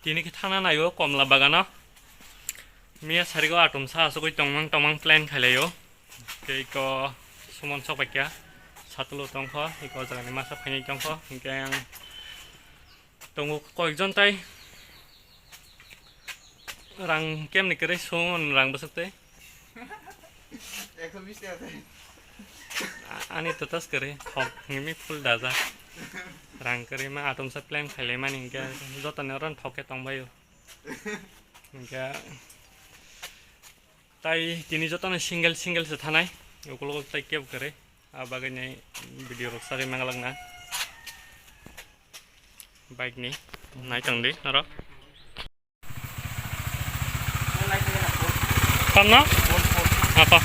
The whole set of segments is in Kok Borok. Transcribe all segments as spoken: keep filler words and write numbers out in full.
Tini khe thangna naio komla bagano. Miya sarigo atomsa asugwi tongmang tongmang plan khailaio. Tei iko sumon sok baikya. Satlo tongkho, iko jagani masa phainai tongkho. Hinkhe ang tongo koyekjon tai rang kemni kwrwi sumon rang bwswk tei. Ekso bish taka tei. A-, ani totas kwrwi thok himi full daja. Rang kwrwi ma atomsa plan khailaimani hinkhe jotoni oro thok khe tongbaio. Hinkhe tai tini jotono single single se thanai, ukulok tai kebo kwrwi. A bagwi nai video rok sagwi manglak na. Bike ni nai tong di norok. Tamno? Apa?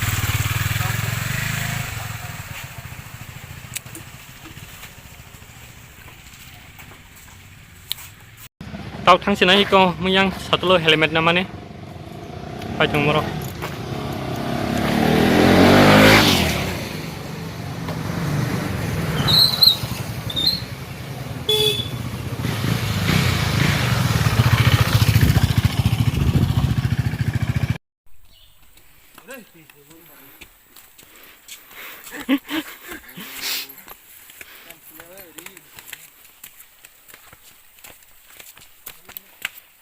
Tau thangsinai iko muyang satlo helmet namani. Pai tong borok.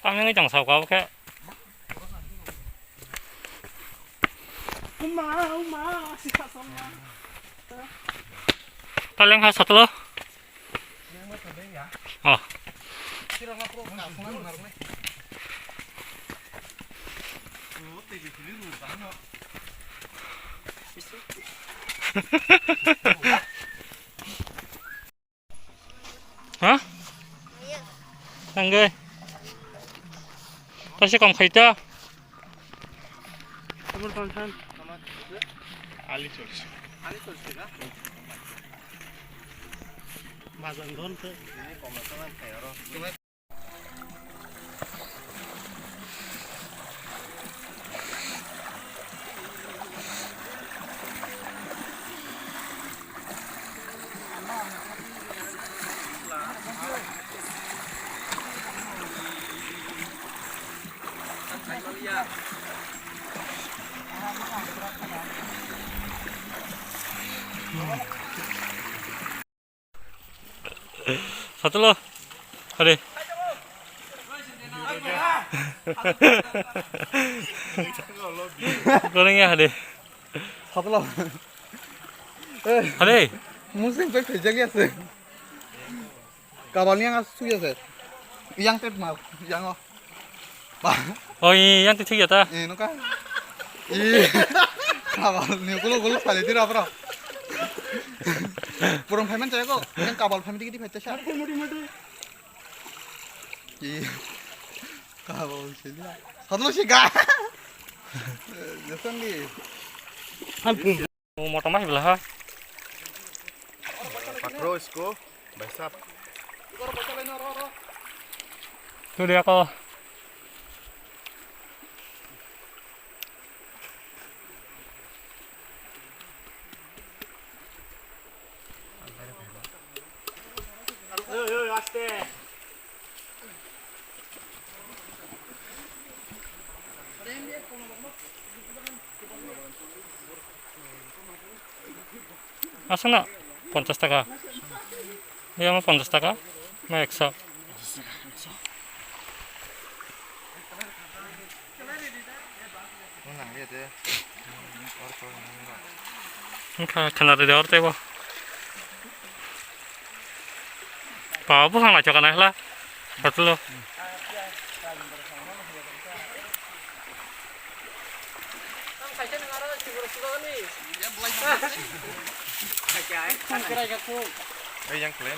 Ang nini tong sao kau khe. Uma, uma, si ka song ma. Taleng ha satlo. Oh. Ha? Tangge. Tasi kom khaita. Amar tongthan. Ali chorsi. Ali chorsi na? Bazan don te. Ini kom na tongthan khairo. Satlo. Hade. Goreng ya hade. Satlo. Hade. Muslim pe khejak ya se. Kabal yang asu ya se. Yang tet mal, yang o. Oi, yang tu thik ya ta. Eh, nuka. Eh, kabal ni kulo kulo sali tira bro. Purung payment caya ko, yang kabal payment dikit dikit caya. Eh, kabal sila. Satu sih ga. Jason di. Ampun. Motor mah belah ha. Patro isko, baisap. Tu dia ko. Aswkno ponchash taka. Eyamo ponchash taka, ma ekso. Wngkha khwna rwdi oro teibo. Ba buphang naithok kana hla. Hotel o. Ei yang kle.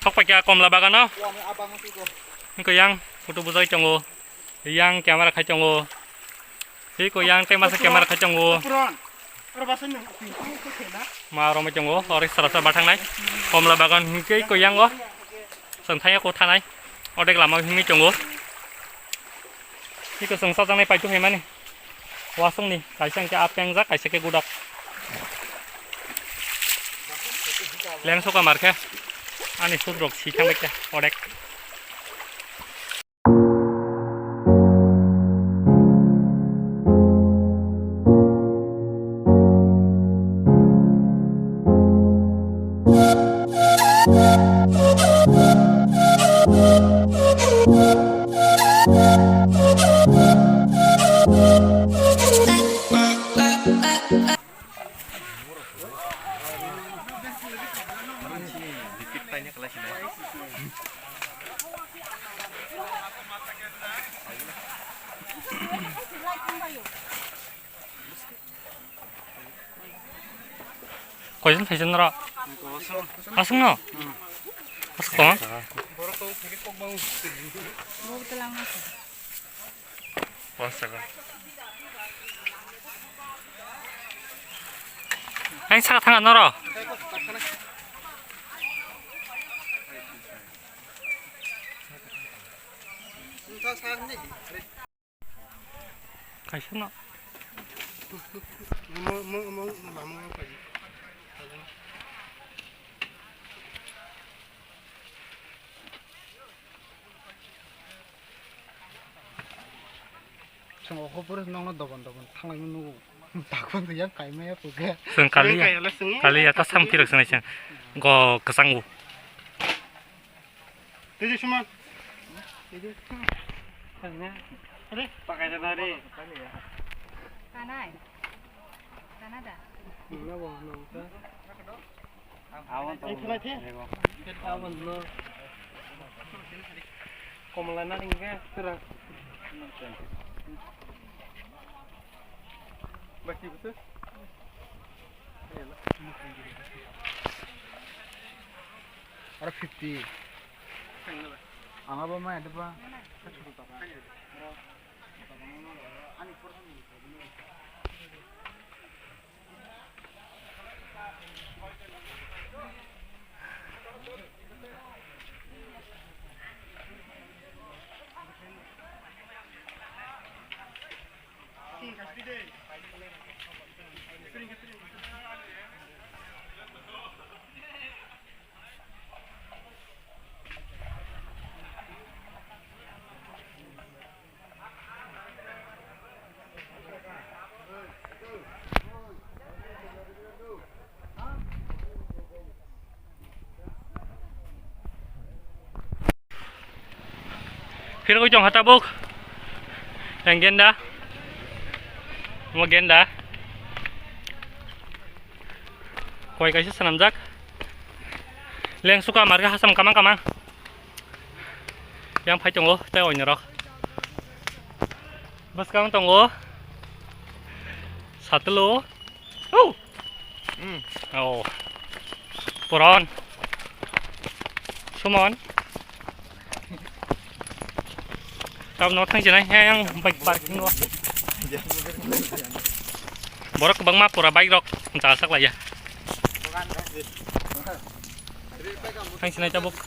Sok paikha komla bagano. Wngkha yang photo bujai tongo. Yang camera khai tongo. Tei ko yang tei masa camera khai tongo. Ma romoi tongo, ori sara sara bathangnai. Komla bagan hingke ko yang o. Chwng thangya ko thanai. Odek lama himwi tongo. Tei ko chwng chajaknai paitu phaimani. Wasongni kaisa hwnkhe a pengjak, kaisa khe gudok. Lengsoka mar khe ani sudrok si thangbai khe odek. Koijon phaisa norok? Aswk no? Aswk no? Ang saka thanga norok. Kaisa no. Chwng o hopor nokno dobon dobon thanglaima nugo. Takon yang kaimaya puga. Chwng kaliya. Kaliya ta samung phirok swnai chwng. Go kwchango. Tei suman. Are. Pakai sana re. Kanai. Kanada. Mana bo nong ta. Awan to. Ang khlai the. Awan no. Komla na ringge tura. Baki busu. Aro fifty. Ama bo mai adaba. Phirogwi tong ha tabuk. Yang genda. Omo genda. Koi kaisa swnamjak. Lengsuka marga hasam kamang kamang. Yang phai tongo tei oinarok. Bwskang tongo. Satlo. Oh. Hmm. Oh. Puron. Sumon. Tam no thang jinai yang bike parking o. Borok bangma pura bike rok jalsak laiya. Thang sinai tabuk.